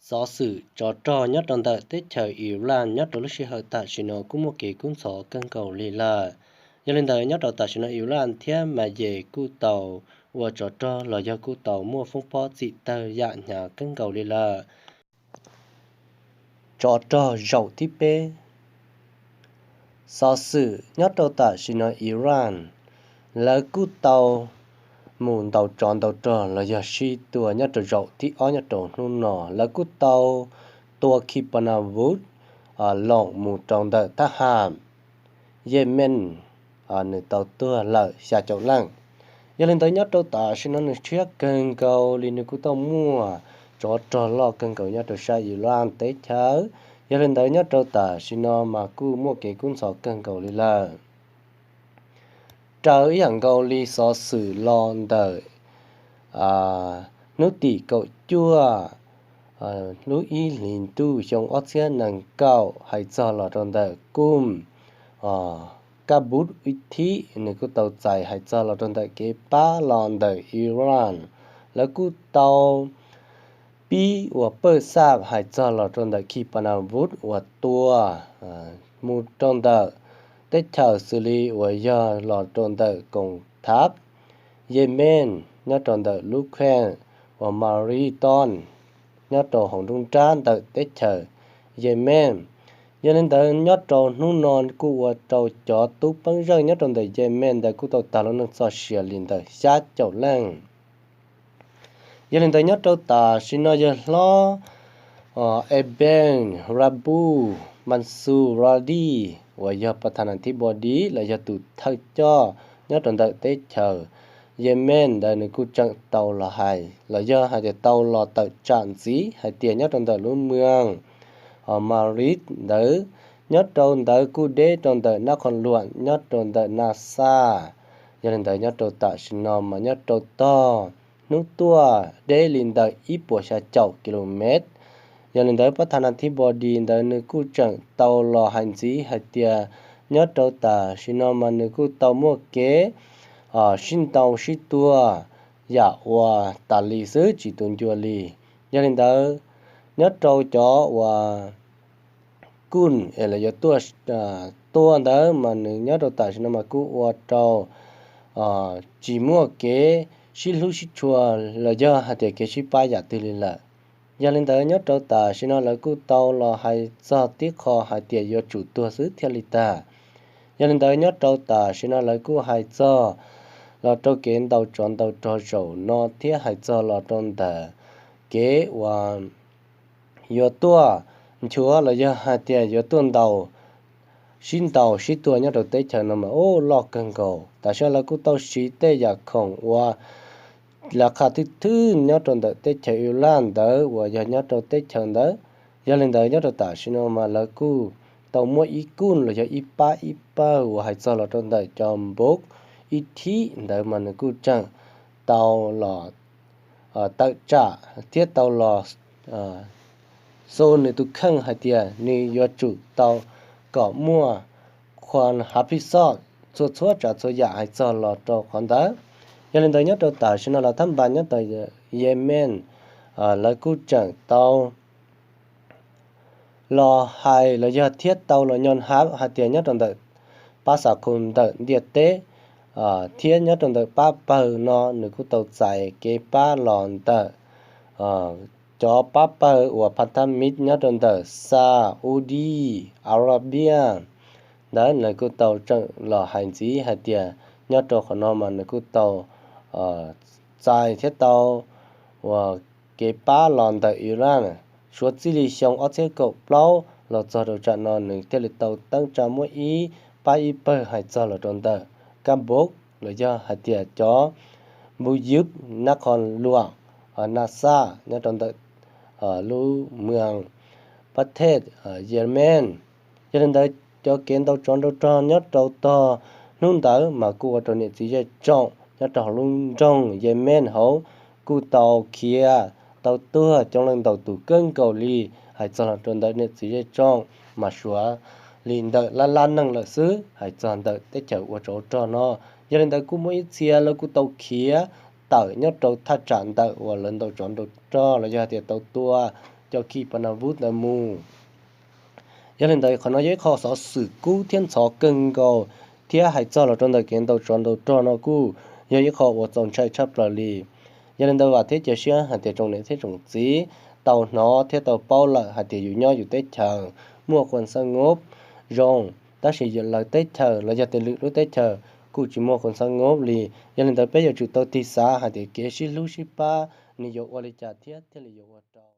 Xov xwm tsov rog nyob rau ntawm teb chaws Iran nyob rau lub sij hawm tam sim no kuj muaj kev kub ntxhov kawg nkaus li lawm. Yog li ntawd nyob rau tam sim no Iran thiab Mas Yes kuj tau ua tsov rog los yog kuj tau muaj foob pob txim tawg yam hnyav kawg nkaus li lawm. Tsov rog zaum thib peb. Xov xwm nyob rau tam sim no Iran, lawv kuj tau mus ntaus tsov ntaus rog los yog sib tua nyob rau zaum thib ob nyob rau hnub no. Lawv kuj tau tua khi pa na vus loos mus rau ntawm thab ham Yemen, nws tau tuag lawm xya caum leej. Yog li ntawd nyob rau tam sim no nws tshiab kawg nkaus li nws kuj tau muaj tsov rog loj kawg nkaus nyob rau sab Iran teb chaws. Yog li ntawd nyob rau tam sim no mas kuj muaj kev kub ntxhov kawg nkaus li lawm. Raws ib yam nkaus li xov xwm los ntawm hnub tim kaum cuaj lub ib hlis ntuj xyoo ob txhiab nees nkaum hais txog los rau ntawm Kum Kab Bub ib thib nws kuj tau txais hais txog los rau ntawm kev pab los ntawm Iran. Lawv kuj tau pib ua pawj xaj hais txog los rau ntawm khi pa na vus uas tua mus rau ntawm teb chaws xws li uas yog los rau ntawm koom thav Yemen nyob rau ntawm lub kheej uas Mari Ton nyob rau hauv nruab nrab ntawm teb chaws Yemen. Yog li ntawd nyob rau hnub no kuj ua rau cov tub peeb zeej nyob rau ntawm Yemen ntawd kuj tau tag lub neej txoj sia li ntawm xya caum leej. Yog li ntawd nyob rau tam sim no yawg hlob Eben Rabu Mansur Radi uas yog Pathanathiboodi los yog tus thawj coj nyob rau ntawm teb chaws Yemen ntawd nws kuj tseem tau los hais los yog hais tias tau los tawm tsam ntxiv hais tias nyob rau ntawm lub mws Maris ntawd, nyob rau ntawd kuj deb rau ntawm Nab Qhoo Luam nyob rau ntawm Nab Xaj. Yog li ntawd nyob rau tam sim no mas nyob rau tog hnub tuaj deb li ntawm ib puas xya caum ki lu mev. Yog li ntawd Pathanathiboodi ntawd nws kuj tseem tau los hais ntxiv hais tias nyob rau tam sim no mas nws kuj tau muaj kev sib ntaus sib tua yam uas tas li xwb tsis tu ncua li. Yog li ntawd nyob rau cov uas kuj es los yuav tuaj tua ntawd mas nws nyob rau tam sim no mas kuj ua rau tsis muaj kev sib hlub sib tshua los yog hais tias kev sib pab yam twg li lawm. Yog li ntawd nyob rau tam sim no lawv kuj tau los hais txog tib qho hais tias yuav tsum tuag xwb thiaj li tag. Yog li ntawd nyob rau tam sim no lawv kuj hais txog los rau kev ntaus tsov ntaus rog zaum no thiab hais txog los rau ntawm kev uas yuav tuaj nchuav los yog hais tias yuav tuaj ntaus sib ntaus sib tua nyob rau teb chaws no mas ub loj kawg nkaus. Tam sim no lawv kuj tau siv tej yam khoom uas lawv qha thwj thwj nyob rau ntawm teb chaws Iran ntawd uas yog nyob rau teb chaws ntawd. Yog li ntawd nyob rau tam sim no mas lawv kuj tau muab ib kuj los yog ib pab ib pawg uas hais txog los rau ntawm cov npauv ib thib ntawd mas nws kuj tseem tau los tawm tsam thiab tau los xu nws tus kheej hais tias nws yuav tsum tau kom muaj qhua hav plig xoj txhua txhua tsav txhua yam hais txog los rau qhov ntawd. Yog li ntawd nyob rau tam sim no los thab npas nyob tau Yemen lawv kuj tseem tau los hais los yog thiab tau los nyo hab hais tias nyob rau ntawm pab xa khu ntawm ntiaj teb thiab nyob rau ntawm pab pawg no nws kuj tau txais kev pab los ntawm cov pab pawg uas pha thab mib nyob rau ntawm Saudi Arabia ntawd nws kuj tau tseem los hais ntxiv hais tias nyob rau qhov no mas nws kuj tau txais thiab tau uas kev pab los ntawm Iran suav txij li xyoo ob txhiab kaum plaub los txog rau tsam no nws thiaj li tau teeb tsa muab ib pab ib pawg hais txog los rau ntawm Kab Npauv los yog hais tias cov npu yub nab qhov luam na xaj nyob rau ntawm lub mws Pab Thej Yemen. Yog li ntawd cov kev ntaus tsov ntaus rog nyob rau tog hnub ntawd mas kuj ua rau niam txiv zej tsoom nyob rau hauv lub nroog Yemen hauv kuj tau khiav tau tuag coob leej ntau tus kawg nkaus li. Hais txog los rau ntawm niam txiv zej tsoom mas suav li ntawm lab lab neeg lawm xwb hais txog ntawm teb chaws ua tsov rog no. Yog li ntawd kuj muaj ib txhia lawv kuj tau khiav tawm nyob rau thaj tsam ntawm uas lawv ntaus tsov ntaus rog los yog hais tias tau tua cov kis pas nas vuv ntawd mus. Yog li ntawd qhov no yog ib qho xov xwm kub thiab ntxhov kawg nkaus, thiab hais txog los rau ntawm kev ntaus tsov ntaus rog no kuj yog ib qho uas txaus ntshai tshaj plaws li. Yog li ntawd vam thiab cia siab hais tias tsoom niam thiab tsoom txiv tau hnov thiab tau paub lawm hais tias yus nyob yus teb chaws muaj quas xab ngob zoo, tab sis lawv teb chaws los yog tias lwm lub teb chaws kuj tsis muaj quas xab ngob li. Yog li ntawd peb yuav tsum tau tig xav hais tias kev sib hlub sib pab nws yuav ua li cas thiab thiaj li yuav ua rau